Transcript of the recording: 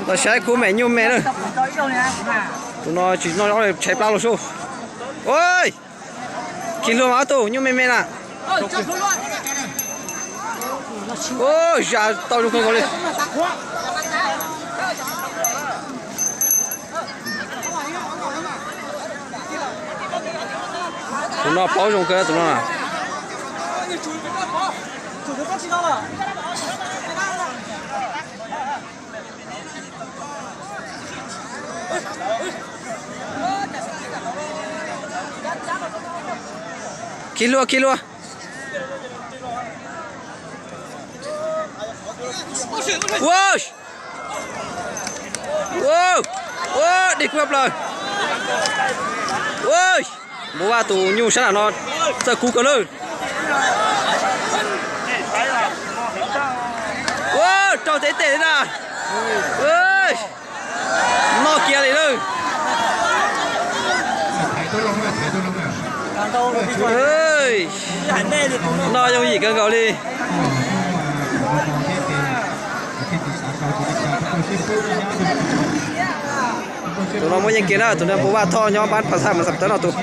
Los saib khub me nyuj me na. Tus no tsis noj zaub li, tshaib plab los sub. Oj, khi hlua mas ob tug nyuj me me na. Oj, zam tau zoo kawg nkaus li. Tus no paub zoo kawg tus no na. Khi hlua, khi hlua. Ua, ua, ua, dig kub plaws. Ua, Npua Vaj tus nyuj sab nram no txawj kub kawg lawm. Ua, raug tes tes li na. Noj kiag li lawm. Noj yooj yim kawg nkaus li. Tus no muab yeej kiag na, tus no Npua Vaj Thoj nyob pab Phas Xaj mas xam tawb no tus.